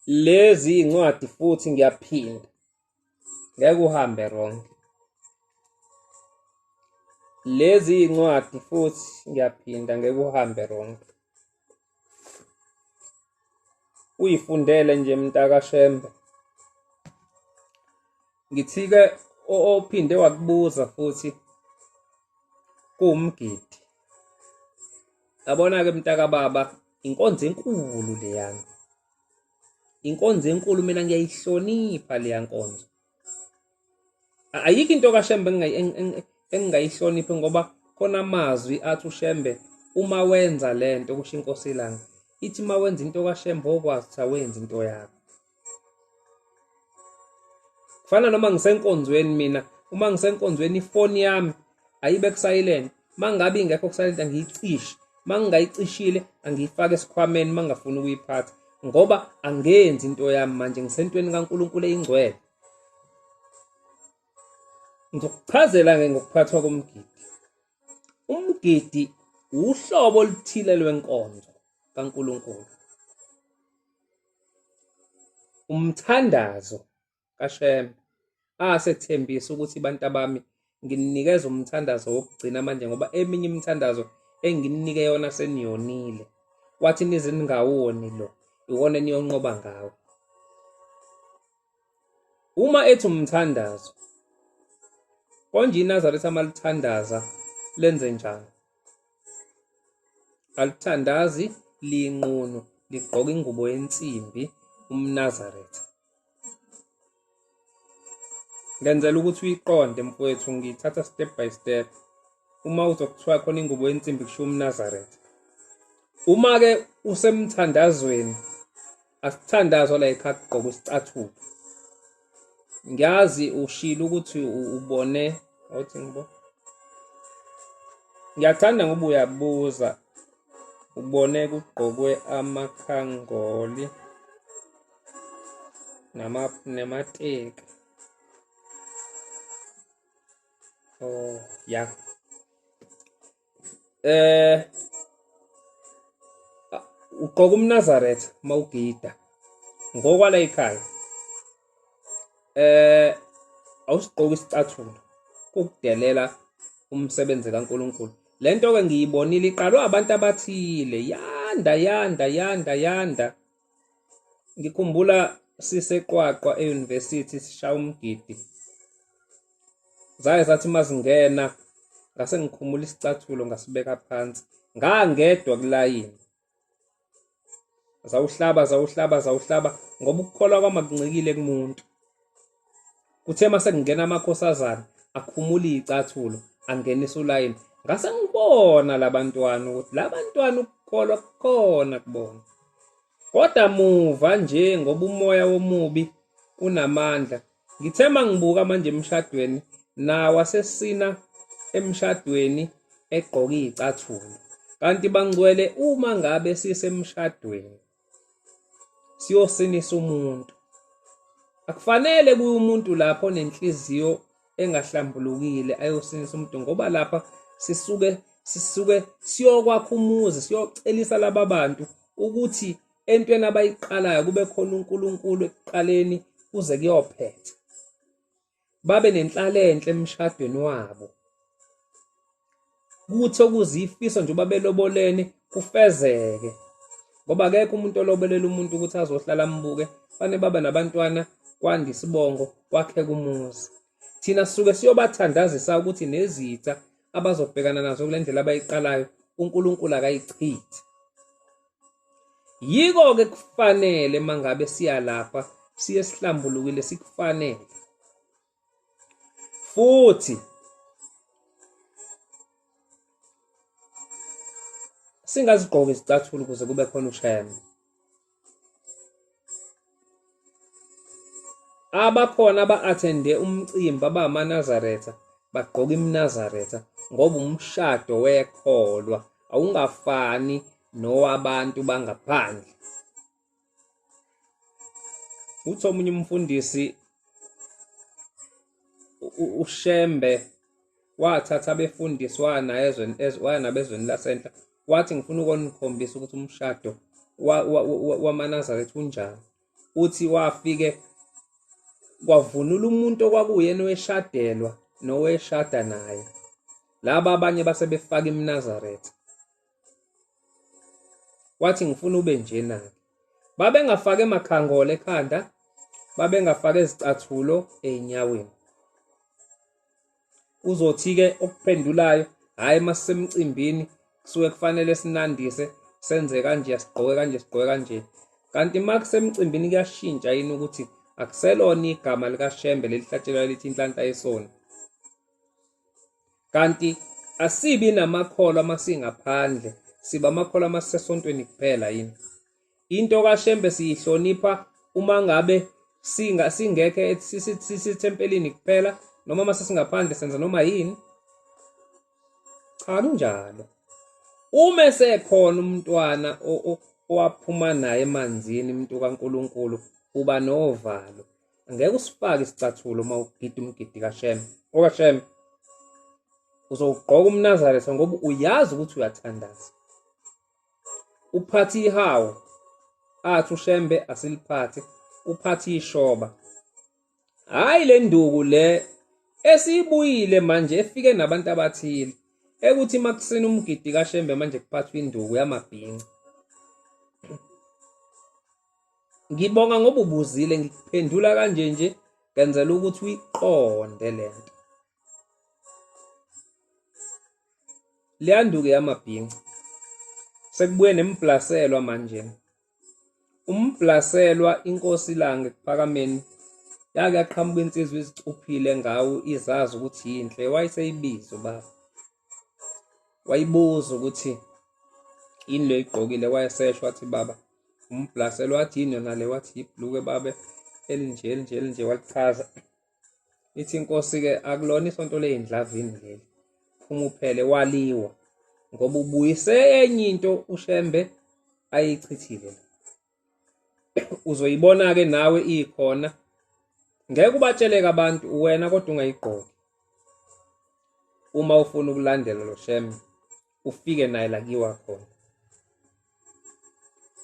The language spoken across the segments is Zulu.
Lezi incwadi futhi ngiyaphinda, ngeke uhambe wrong. Lezi incwadi futhi ngiyaphinda, ngeke uhambe wrong. Uyifundele nje mntakaShembe. Ngithi-ke ophinde wakubuza futhi kuwumgidi. Yabona-ke mntakababa, inkonzo enkulu leyana. Inkonzo enkulu, mina ngiyayihlonipha leya nkonzo. Ayikho into kaShembe engingayihloniphi ngoba khona amazwi athi uShembe uma wenza lento kusho inkosi ilanga ithi uma wenza into kaShembe okwazi ukuthi awenzi into yakho. Kufana noma ngisenkonzweni mina, uma ngisenkonzweni ifoni yami ayibe ku-silent. Uma ngabe ingekho ku-silent angiyicishe, uma ngingayicishile angiyifake esikhwameni uma ngingafuni ukuyiphatha, ngoba angenzi into yami manje, ngisentweni kaNkulunkulu eyingcwele. Ngizokuchazela-ke ngokuphathwa komgidi. Umgidi wuhlobo oluthile lwenkonzo kaNkulunkulu. Umthandazo kaShembe asethembisa ukuthi bantu abami ngininikeza umthandazo wokugcina manje ngoba eminye imithandazo engininike yona seniyonile. Wathi nize ningawoni lo, iwona eniyonqoba ngawo. Uma ethi umthandazo, konje iNazaretha malithandaza lenze njani? Alithandazi linqunu, ligqoka ingubo yensimbi umNazaretha. Ngenzela ukuthi uyiqonde mfowethu, ngiyithatha step by step. Uma uzwa kuthiwa khona ingubo yensimbi kushiwo umNazaretha. Uma-ke usemthandazweni, asithandazwa la ekhaya kugqokwa isicathulo. Ngiyazi ushilo ukuthi ubone, awuthi ngibo. Ngiyathanda ngoba uyabuza, ubone kugqokwe amakhangoli namateki. Oh, ya. Eh ugqoka umNazaretha mawugida ngokwala ekhaya. Eh awusigqoki isicathulo kukudelela umsebenzi kaNkuluNkulu. Lento ke ngiyibonile iqalwa abantu abathile, yanda yanda yanda yanda. Ngikhumbula siseQwaqwa e-university sishaya umgidi. Zaye zathi mazingena ngase ngikhumula isicathulo ngasibeka phansi, ngangedwa kulayini. Zawuhlaba zawuhlaba zawuhlaba ngoba ukukholwa kwami akuncikile kumuntu. Kuthe mase kungena amakhosazana akhumula iy'cathulo angenisa ulayini, ngase ngibona labantwana ukuthi labantwana ukukholwa kukhona kubona. Kodwa muva nje ngoba umoya womubi unamandla, ngithe mangibuka manje emshadweni nawo asesina emshadweni egqoke iy'cathulo. Kanti bangcwele uma ngabe sisemshadweni siyosinisa umuntu, akufanele kuye umuntu lapho onenhliziyo engahlambulukile ayosinisa umuntu, ngoba lapha sisuke siyokwakha umuzi, siyocelisa laba bantu ukuthi entweni abayiqalayo kube khona uNkulunkulu ekuqaleni kuze kuyophetha, babe nenhlalo enhle emshadweni wabo, kuthi okuzifiso njengoba belobolene kufezeke, ngoba akekho umuntu olobolela umuntu ukuthi azohlala ambuke, fanele babe nabantwana, kwande isibongo, kwakheke umuzi. Thina sisuke siyobathandazisa ukuthi nezitha abazobhekana nazo kule ndlela abayiqalayo uNkulunkulu akayichithi. Yiko-ke kufanele mangabe siya lapha siye sihlambulukile, sikufanele. Futhi singazigqoki izicathulo ukuze kube khona uShembe. Abakhona aba-athende umcimbi abamaNazaretha bagqoka imiNazaretha ngoba umshado wekholwa awungafani nowabantu bangaphandle. Uthi omunye umfundisi uShembe wathatha abefundisi waya ezweni waya nabo ezweni lasenhla, wathi ngifuna ukunikhombisa ukuthi umshado wamaNazaretha unjani. Uthi wafike kwavunula umuntu okwakuyena oweshadelwa noweshada naye. Laba abanye base befaka iMnazaretha. Wathi ngifuna ube njena-ke. Babengafake makhangole ekhanda, babengafake izicathulo ey'nyaweni. Uzothi-ke okuphendulayo, hhayi uma sisemcimbini kusuke kufanele sinandise, senze kanje, sigqoke kanje, sigqoke kanje. Kanti uma kusemcimbini kuyashintsha yini ukuthi akuselona igama likaShembe lelihlatshelwa lithi inhlanhla yesoni? Kanti asibi namakholwa uma singaphandle, siba amakholwa uma sisesontweni kuphela yini? Into kaShembe siyihlonipha uma ngabe singa singekho sisethempelini kuphela noma uma sesingaphandle senza noma yini? Cha, kunjalo. Uma esekhona umntwana owaphuma naye emanzini umuntu kaNkulunkulu uba novalo. Angeke usifake isicathulo uma ugida umgidi kaShembe. OkaShembe uzowugqoka umNazaretha ngoba uyazi ukuthi uyathandaza. Uphatha ihawu athi uShembe asiliphathe, uphatha ishoba. Hhayi le nduku le esiyibuyile manje efike nabantu abathile ekuthi makusina umgidi kaShembe manje kuphathwa induku yamabhinca. Ngibonga ngoba ubuzile ngikuphendula kanje nje ngenzela ukuthi uyiqonde lento. Leyanduku yamabhinca sekubuye nemblaselwa manje. Umblaselwa inkosi ilanga ekuphakameni yake yaqhamuka insizwa izicuphile ngawo izazi ukuthi yinhle wayeseyibiza ubaba. Wayibuza ukuthi yini le igqokile wayesesho wathi baba umblaselwa wathi yini yona le wathi yibhulukwe baba elinje elinje elinje walichaza. Ithi inkosi-ke akulona isonto ley'ndlavini leli, phuma uphele waliwa ngoba ubuyise enye into uShembe ayichithile la. Uzoyibona-ke nawe ikhona, ngeke ubatsheleke abantu uwena kodwa ungayigqoki. Uma ufuna ukulandela lo Shembe ufike naye la kiwa khona.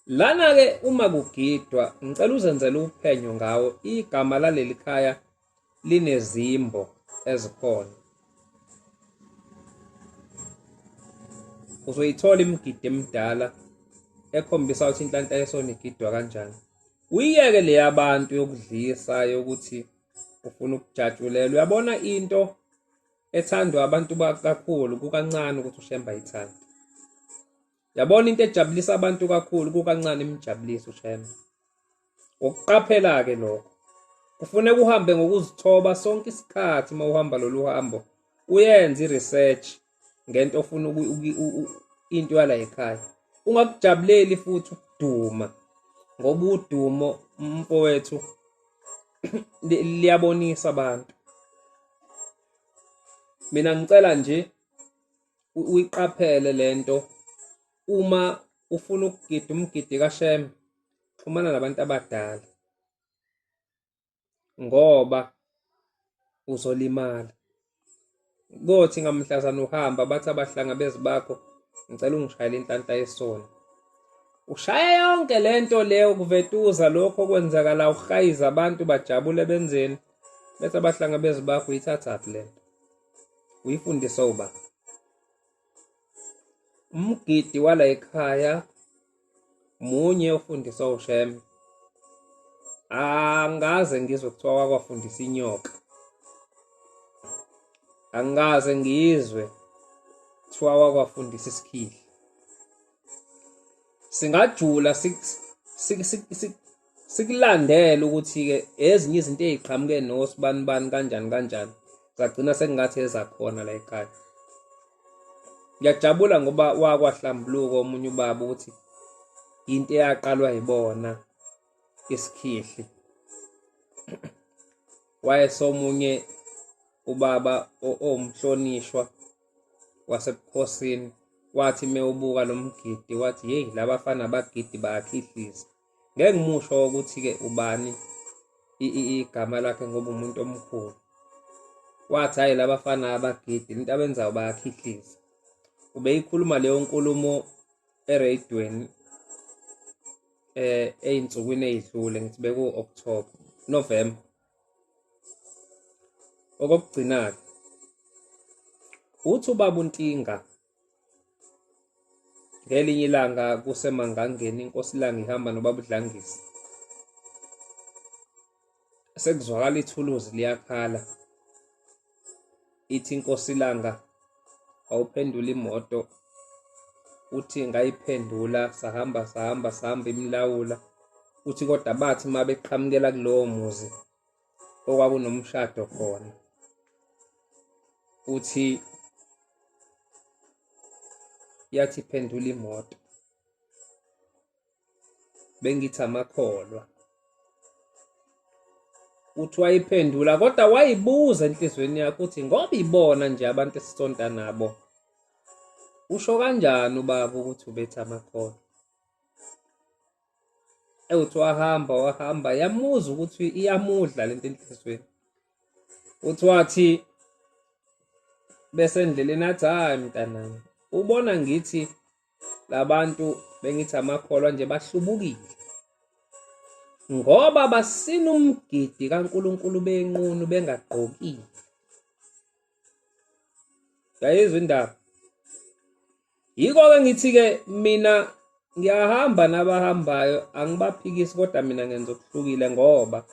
Lana-ke uma kugidwa ngicela uzenzele uphenyo ngawo igama laleli khaya linezimbo ezikhona. Uzoyithola imigidi emidala ekhombisa ukuthi inhlanhla yesoni igidwa kanjani. Uyiyeke le yabantu yokudlisa yokuthi ufuna ukujatshulelwa. Uyabona into ethandwa abantu kakhulu kukancane ukuthi uShembe ayithande. Yabona into ejabulisa abantu kakhulu kukancane imjabulisa uShembe. Ukuqaphela-ke lokho. Kufuneka uhambe ngokuzithoba sonke isikhathi uma uhamba lolu hambo. Uyenze i-research ngento ofuna into yala ekhaya. Ungakujabuleli futhi ukuduma ngoba udumo mfowethu liyabonisa abantu. Mina ngicela nje uyiqaphele lento uma ufuna ukugida umgidi kaShembe xhumana nabantu abadala ngoba uzolimala. Kothi ngamhlazana uhamba bathi abahlangabezi bakho ngicela ungishayele inhlanhla yesona. Ushaya yonke lento leyo kuvetuza lokho okwenzakala uhayiza abantu bajabule benzeni bethi abahlangabezi bakho uyithathaphi lento uyifundise uba umgidi wala ekhaya munye ofundiswa uShembe angikaze ngizwe kuthiwa wakwafundisa inyoka angikaze ngizwe kuthiwa wakwafundisa isikhihli singajula sikulandele ukuthi-ke ezinye izinto ey'qhamuke nosibanibani kanjani kanjani zagcina sekungathi ezakhona la ekhaya. Ngiyajabula ngoba wakwahlambuluka omunye ubaba ukuthi into eyaqalwa yibona isikhihli. Wayesomunye ubaba owumhlonishwa wasebukhosini wathi mewubuka lo mgidi wathi yeyi labafana bagidi bayakhihliza. Ngeke ngimusho ukuthi-ke ubani igama lakhe ngoba umuntu omkhulu. Wathi hhayi labafana abagidi into abenzayo bayakhihliza. Ubeyikhuluma leyo nkulumo ereyidweni. Ey'nsukwini ey'dlule ngithi beku-October, November. Okokugcina-ke uthi ubaba uNtinga ngelinye ilanga kuseMangangeni inkosi ilanga ihamba nobaba uDlangisa. Sekuzwakala ithuluzi liyakhala. Ithi inkosi ilanga awuphendula imoto uthi ngayiphendula sahamba sahamba sahamba imlawula uthi kodwa bathi uma beqhamukela kulowo muzi okwakunomshado khona uthi yathi phendula imoto bengithi amakholwa uthi wayiphendula kodwa wayibuza enhlizweni yakhe uthi ngoba ibona nje abantu esisonta nabo usho kanjani ubaba ukuthi ubethe amakholwa. Ewuthi wahamba wahamba yamuzwa ukuthi iyamudla lento enhlizweni. Uthi wathi bese endleleni athi hayi mntanami ubona ngithi labantu bengithi amakholwa nje bahlubukile ngoba basina umgidi kaNkuluNkulu benqunu bengagqokile. Yayizwa indaba. Yiko-ke ngithi-ke mina ngiyahamba nabahambayo angibaphikisi kodwa mina ngenza okuhlukile ngoba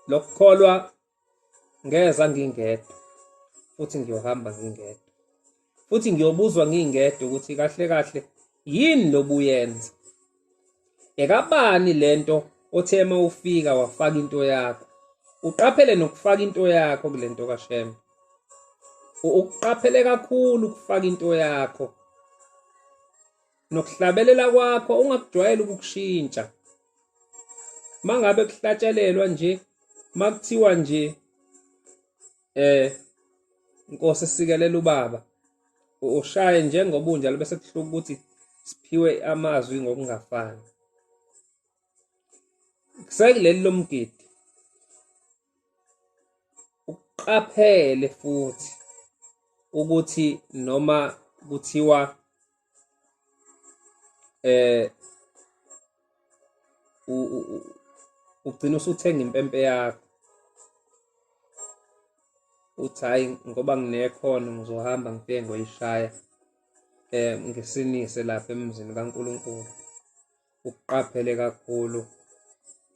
lokukholwa ngeza ngingedwa futhi ngiyohamba ngingedwa futhi ngiyobuzwa ngingedwa ukuthi kahle kahle yini lobuyenza ekabani lento othe uma ufika wafaka into yakho uqaphele nokufaka into yakho kulento kaShembe ukuqaphele kakhulu ukufaka into yakho nokuhlabelela kwakho ungakujwayeli ukukushintsha mangabe kuhlatshelelwa nje makuthiwa nje Nkosi sikelela ubaba ushaye njengoba unjalo bese kuhluka ukuthi siphiwe amazwi ngokungafani sekuleli lomgidi uqaphele futhi ukuthi noma kuthiwa eh ugcina usuthenga impempe yakho uthi hhayi ngoba nginekhono ngizohamba ngifike ngoyishaya ngisinise lapha emzini kaNkulunkulu. Ukuqaphele kakhulu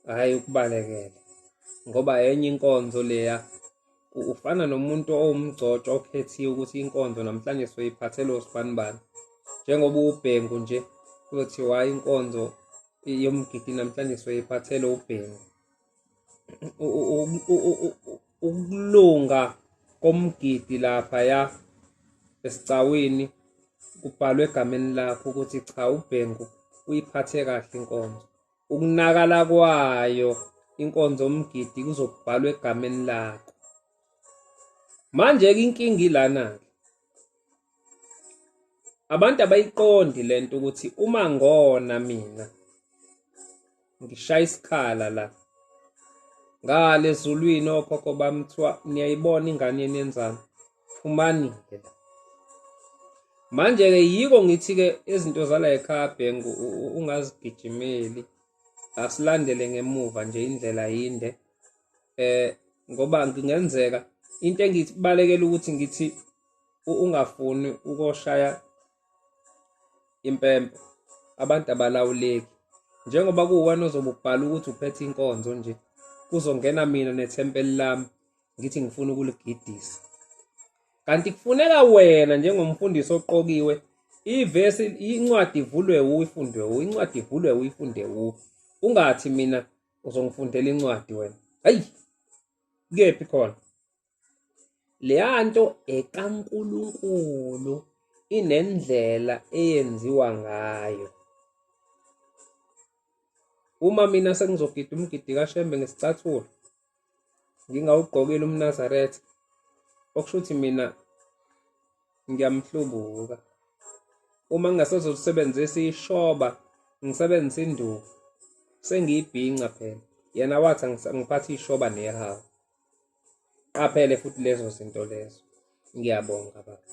hhayi ukubalekele ngoba enye inkonzo leya ufana nomuntu owumgcotshwa okhethiwe ukuthi inkonzo namhlanje soyiphathele osibanibani njengoba uwubhengu nje kuzothiwa hhayi inkonzo yomgidi namhlanje soyiphathele ubhengu. Ukulunga komgidi laphaya esigcawini kubhalwe egameni lakho ukuthi cha uBhengu uyiphathe kahle inkonzo. Ukunakala kwayo inkonzo yomgidi kuzobhalwa egameni lakho. Manje-ke inkinga ilana-ke. Abantu abayiqondi lento ukuthi uma ngona mina ngishaya isikhala la ngale ezulwini okhokho bami kuthiwa niyayibona ingane yenu yenzani phumani-ke la. Manje-ke yiko ngithi-ke izinto zala ekhaya bhengu ungazigijimeli asilandele ngemuva nje indlela yinde ngoba kungenzeka into engibalekela ukuthi ngithi ungafuni ukoshaya impempe abantu abalawuleki njengoba kuwena ozobe ubhala ukuthi uphethe inkonzo nje kuzongena mina nethempeli lami ngithi ngifuna ukuligidisa kanti kufuneka wena njengomfundisi oqokiwe ivesi incwadi ivulwe uyifundwe incwadi ivulwe uyifunde ungathi mina uzongifundela incwadi wena hayi kephi khona Leya nto ekaNkulunkulu inendlela eyenziwa ngayo. Uma mina sengizogida umgidi kaShembe ngesicathulo ngingawugqokile umNazaretha okusho ukuthi mina ngiyamhlubuka. Uma ngingasazosebenzisa ishoba ngisebenzisa induku sengiyibhinca phela. Yena wathi angiphathe ishoba nehawu. Qaphele futhi lezo zinto lezo. Ngiyabonga baba.